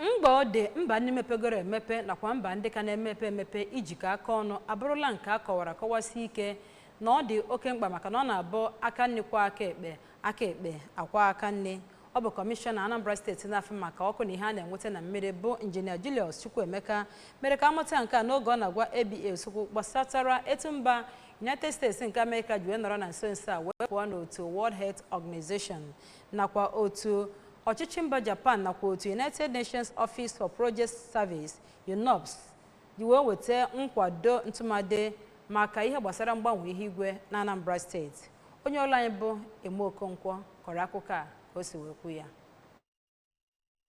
Mgba ọ dị mba ndị mepegoro emepe nakwa mba ndị ka na-emepe emepe ijikọ aka ọnụ abụrụla nke a kọwara kọwasi ike na ọ dị oke mkpa, maka na ọ na-abụ aka nri kwa aka ekpe, aka ekpe akwa aka nri. Ọ bụ kọmishọna Anambra Steeti na-afụ maka ọkụ na ihe a na-enweta na mmiri, bụ Injinia Julius Chukwuemeka, mere ka amụta nke a n'oge ọ na-agwa ABS okwu gbasatara etu mba United States nke Amerịka ji wee nọrọ na nso nso a wee pụọ n'otu World Health Organization, nakwa otu ọchịchị mba Japan nakwa otu United Nations Office for Project Service, UNOPS, ji wee weta nkwado ntụmadị maka ihe gbasara mgbanwe ihu igwe na Anambra Steeti. Onye ọrụ anyị bụ Eme Okonkwo kọrọ akụkọ a ka o si wee kwu ya.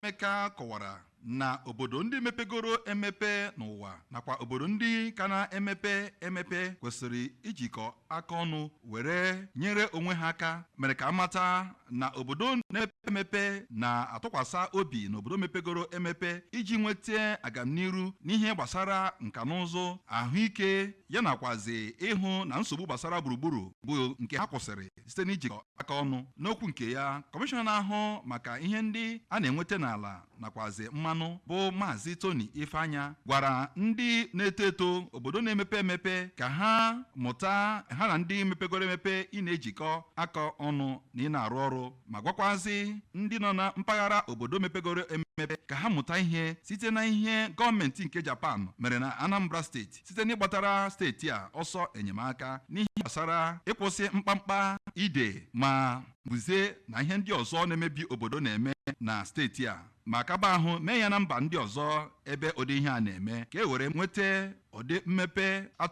Emeka kọwara na obodo ndị mepegoro emepe n'ụwa nakwa obodo ndị ka na-emepe emepe kwesịrị ijikọ aka ọnụ were nyere onwe ha aka. Mere ka amata na obodo na-emepe emepe na-atụkwasị obi n'obodo mepegoro emepe iji nweta agamniru n'ihe gbasara nka na ụzụ, ahụike, ya nakwazi ịhụ na nsogbu gbasara gburugburu bụ nke ha kwụsịrị site n'ijikọ aka ọnụ. N'okwu nke ya, kọmishọna na-ahụ maka ihe ndị a na-enweta n'ala nakwazi mmanụ, bụ Maazị Tony Ifeanya, gwara ndị na-eto eto obodo na-emepe emepe ka ha mụta ha na ndị mepegoro emepe ị na-ejikọ aka ọnụ na ị na-arụ ọrụ, ma gwakwazi ndị nọ na mpaghara obodo mepegoro emepe ka ha mụta ihe site na ihe gọọmenti nke Japan mere na Anambra Steeti site n'ịgbatara steeti a ọsọ enyemaka n'ihe gbasara ịkwụsị mkpamkpa ide ma buzie na ihe ndị ọzọ na-emebi obodo na-eme na steeti a, ma kaba ahụ mee ya na mba ndị ọzọ ebe ụdị ihe a na-eme, ka e were nweta ụdị mmepe.